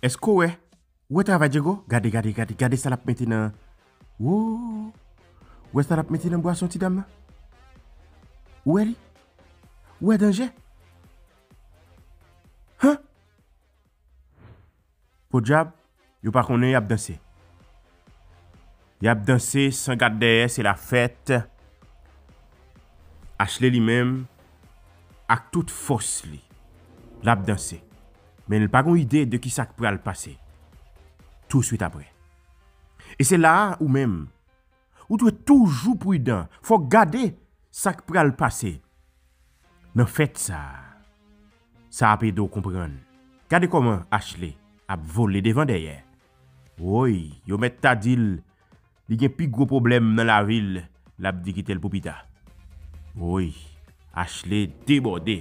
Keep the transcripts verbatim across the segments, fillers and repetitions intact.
Èske w wè? Ou wè travay Diego? Gade, gade, gade, gade sa l ap mete nan. Wo! Ou wè sa l ap mete nan bwason ti dam nan? Ou wè li? Ou wè danje? Han? Podyab, yo pa konnen y ap danse. Y ap danse san gad dèyè, se lafèt. Ashley li menm, ak tout fòs li, l ap danse. Men l pa gon ide de ki sa k pral pase touswit apre. E se la a, ou menm, ou dwe toujou pridan. Fò w gade sa k pral pase nan fèt sa a. Sa ap ede w konprann. Gade kòman Ashley ap vole devan dèyè. Woy, yo mèt ta di l li gen pi gwo pwoblèm nan lavi l, l ap di kite l pou pita. Woy, Ashley debòde,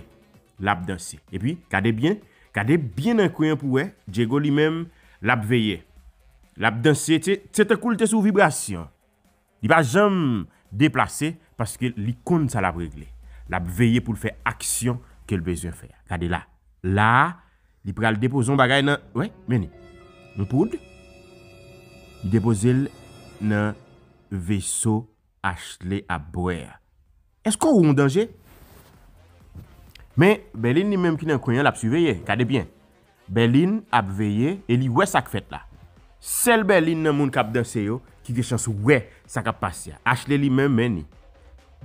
l ap danse. Epi, gade byen, gade byen nan kwen an pou w wè, Diego li menm, l ap veye. L ap danse, se, se tankou l te sou vibrasyon. Li pa janm deplase paske li konn sa l ap regle. L ap veye pou l fè aksyon ke l bezwen fè a. Gade la. La a, li pral depoze yon bagay nan, wi, men li. Yon poud. Li depoze l nan veso Ashley ap bwè a. Èske w wè yon danje? Men, Berlin li menm ki nan kwen an, l ap siveye. Gade byen. Berlin ap veye e li wè sa k fèt la. Sèl Berlin nan moun k ap danse yo ki gen chans wè sa k ap pase a. Ashley li menm, men li.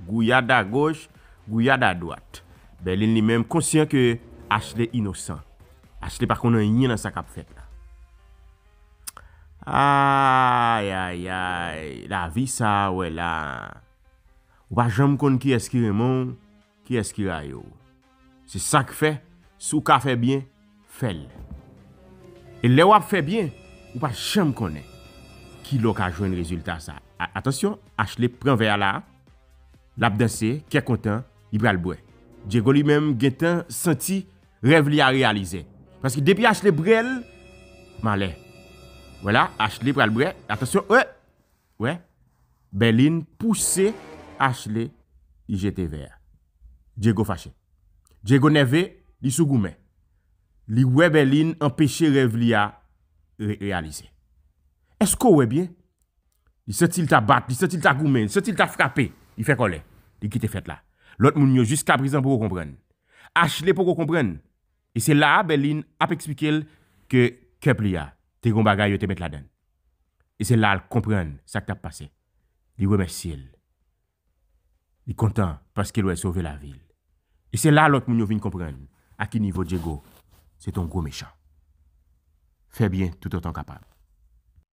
Gouyad agoch, gouyad adwat. Berlin li menm konsyan ke Ashley inosan. Ashley pa konn anyen nan sa k ap fèt la. Ayayay, lavi sa a w wè la. Ou pa janm konn kiyès ki renmen w, kiyès ki rayi w. Se sa k fè, si w ka fè byen, fè l. E lè w ap fè byen, ou pa janm konnen ki lè w ka jwenn rezilta sa a. A-, atansyon, Ashley pran vè a la, l ap danse, kè kontan, li pral bwè. Diego li menm gentan santi rèv li a reyalize. Paske depi Ashley bwè l, malè. Vwala, Ashley pral bwè. Atansyon, wè, wè. Berlin pouse Ashley, li jete vè a. Diego fache. Diego nève, li sou goumen. Li wè Berlin anpeche rèv li a re-, reyalize. Èske w wè byen? Li santi l ta bat, li santi l ta goumen, li santi l ta frape. Li fè kòlè. Li kite fèt la. Lòt moun yo jiskaprezan poko konprann. Ashley poko konprann. E se la a Berlin ap eksplike l ke cup li a te gon bagay yo te met ladan l. E se la l konprann sa k t ap pase. Li remèsye l. Li kontan paske l wè l sove lavi l. E se la lòt moun yo vin konprann a ki nivo Diego se t on gwo mechan. Fè byen toutotan w kapab.